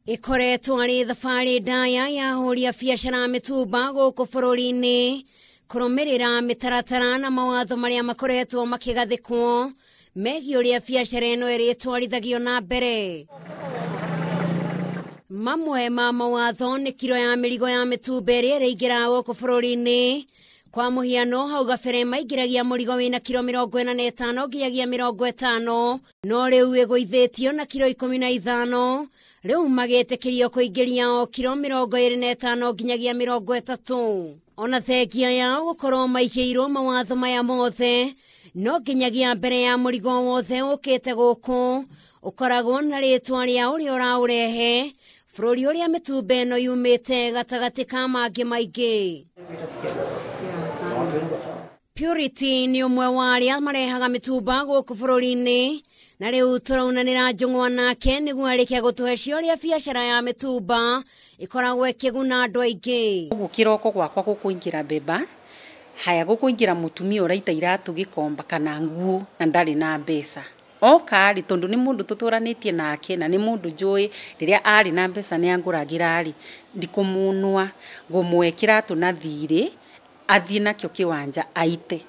Ĩkoretwo arĩ thabarĩ ndaya ya ahũri a biacara mĩtumba gũkũ bũrũri-inĩ kũrũmĩrĩra mĩtaratara na mawatho marĩa makoretwo makĩgathĩkwo megiĩ ũrĩa biacara ĩno ĩrĩtwarithagio na mbere. Mamwe ma mawatho nĩ kiro ya mĩrigo ya mĩtumba ĩrĩa ĩrĩingĩraga gũkũ bũrũri-inĩ. Kwa mũhiano hau gabere maingĩragia mũrigo wĩna kiro 45 nginyagia 50, no rĩu ĩgũithĩtio na kiro 15. Rĩu magĩtĩkĩrio kũingĩria o kiro 25 nginyagia 30. Ona thengia yao gũkorwo maigĩirwo mawatho maya mothe, no nginyagia mbere ya mũrigo wothe ũkĩte gũkũ ũkoragwo na rĩtwa rĩa ũrĩa ũraũrehe, bũrũri ũrĩa mĩtumba ĩno yumĩte gatagatĩ ka mangĩ maingĩ. Purity nĩ ũmwe wa arĩa marehaga mĩtumba gũkũ bũrũri-inĩ, na rĩu tũraunanĩra njũng'wa nake nĩguo arĩke gũtũhe cio ũrĩa biacara ya mĩtumba ĩkoragwo ĩkĩguna andũ aingĩ. Ũguo kĩroko gwakwa gũkũingĩra mbemba, haya gũkũingĩra mũtumia ũraita iratũ gĩkomba kana nguo na ndarĩ na mbeca. Oka rĩ, tondũ nĩ mũndũ tũtũranĩtie nake na nĩ mũndũ njũĩ rĩrĩa arĩ na mbeca nĩ angũragĩra rĩ, ndikũmũnũa, ngũmũhe kĩratũ na thirĩ athiĩ nakĩo kĩwanja aite.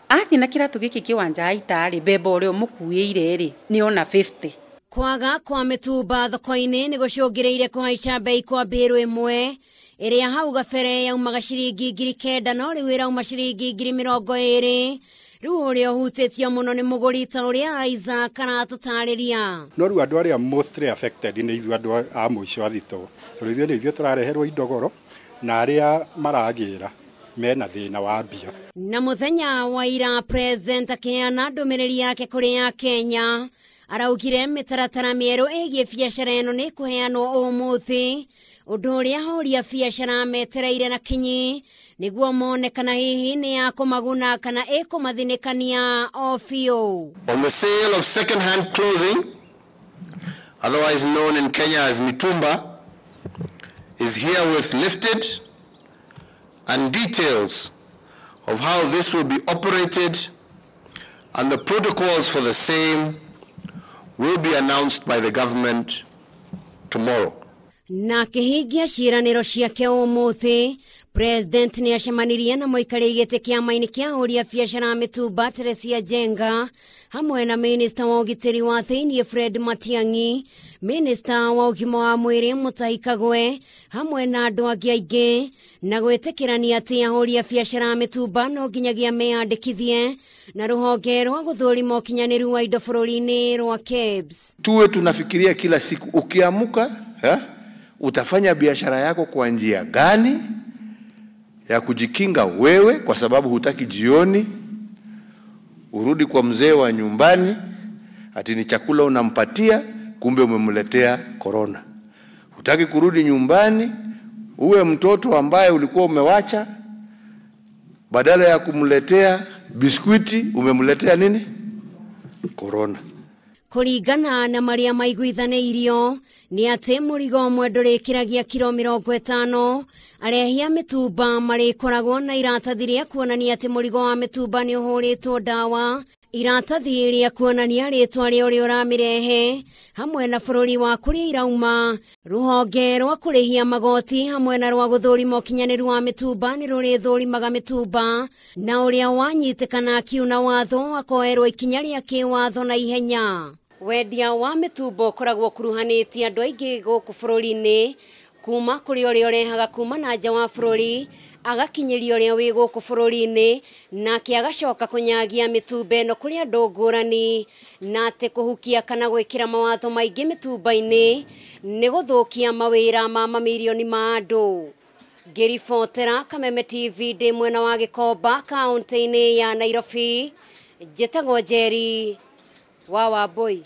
Athiĩ na kĩratũ gĩkĩ kĩwanja aita rĩ, mbemba ũrĩa ũmũkuĩire rĩ nĩ ona 50. Kwaga kwa mĩtumba thoko-inĩ nĩ gũcũngĩrĩire kũhaica bei kwa mbĩrũ ĩmwe ĩrĩa hau gabere yaumaga ciringi 9,000 no rĩu ĩrauma ciringi 20,000. Rĩu ũrĩa ũhutĩtio mũno nĩ mũgũri ta ũrĩa Isaac aratũtarĩria. No rĩu andũ arĩa mostly affected nĩ ithuĩ andũ a mũico a thitoo, tondũ ithuĩ nĩ ithuĩ tũrareherwo indo goro na arĩa maragĩra mena thĩna wa mbia. Na mũthenya wa ira president akĩheana ndũmĩrĩri yake kũrĩ Akenya, araugire mĩtaratara mĩerũ ĩgiĩ biacara ĩno nĩ ĩkũheanwo ũmũthĩ, ũndũ ũrĩa ahũri a biacara metereire na kinyi nĩguo mone kana hihi nĩ ya kũmaguna kana ĩkũmathinĩkania o biũ. On the sale of second-hand clothing, otherwise known in Kenya as mitumba, is herewith lifted, and details of how this will be operated and the protocols for the same will be announced by the government tomorrow. Na akĩhingia ciĩranĩro ciake ũmũthĩ, President nĩ acemanirie na mũikarĩri gĩtĩ kĩama-inĩ kĩa ahũri a biacara mĩtumba Teresia Njenga hamwe na minista wa ũgitĩri wa thĩiniĩ Fred Matiang'i, minista wa ũgima wa mwĩrĩ Mutahi Kagwe hamwe na andũ angĩ aingĩ, na gwĩtĩkĩrania atĩ ahũri a biacara mĩtumba no nginyagia meyandĩkithie na rũhonge rwa gũthũrima ũkinyanĩru wa indo bũrũri-inĩ rwa KEBS. Tuwe tunafikiria kila siku, ukiamuka utafanya biashara yako kwa njia gani ya kujikinga wewe, kwa sababu hutaki jioni urudi kwa mzee wa nyumbani ati ni chakula unampatia, kumbe umemletea corona. Hutaki kurudi nyumbani uwe mtoto ambaye ulikuwa umewacha, badala ya kumletea biskuiti umemletea nini? Corona. Kũringana na marĩa maiguithanĩirio nĩ atĩ mũrigo ũmwe ndũrĩkĩragia kiro 50. Arehi a mĩtumba marĩkoragwo na iratathi rĩa kuonania atĩ mũrigo wa mĩtumba nĩ ũhũrĩtwo ndawa, iratathi rĩa kuonania rĩtwa rĩa ũrĩa ũramĩrehe hamwe na bũrũri wa kũrĩa irauma. Rũhonge rwa kũrĩhia magoti hamwe na rwa gũthũrima ũkinyanĩru wa mĩtumba nĩ rũrĩthũrimaga mĩtumba, na ũrĩa wanyitĩkana akiuna watho akoerwo ikinya rĩa kĩwatho na ihenya. Wendia wa mĩtumba ũkoragwo ũkuruhanĩtie andũ aingĩ gũkũ bũrũri-inĩ, kuma kũrĩ ũrĩa ũrehaga kuma na nja wa bũrũri agakinyĩria ũrĩa wĩ gũkũ bũrũri-inĩ, nake agacoka kũnyagia mĩtumba ĩno kũrĩ andũ ngũrani, na atĩ kũhukia kana gwĩkĩra mawatho maingĩ mĩtumba-inĩ nĩ gũthũkia mawĩra ma mamirioni ma andũ. Ngĩribotera Kameme TV ndĩ mwena wa Gĩkomba kaũntĩ-inĩ ya Nairobi, njĩtagwo Njeri wa Wambui.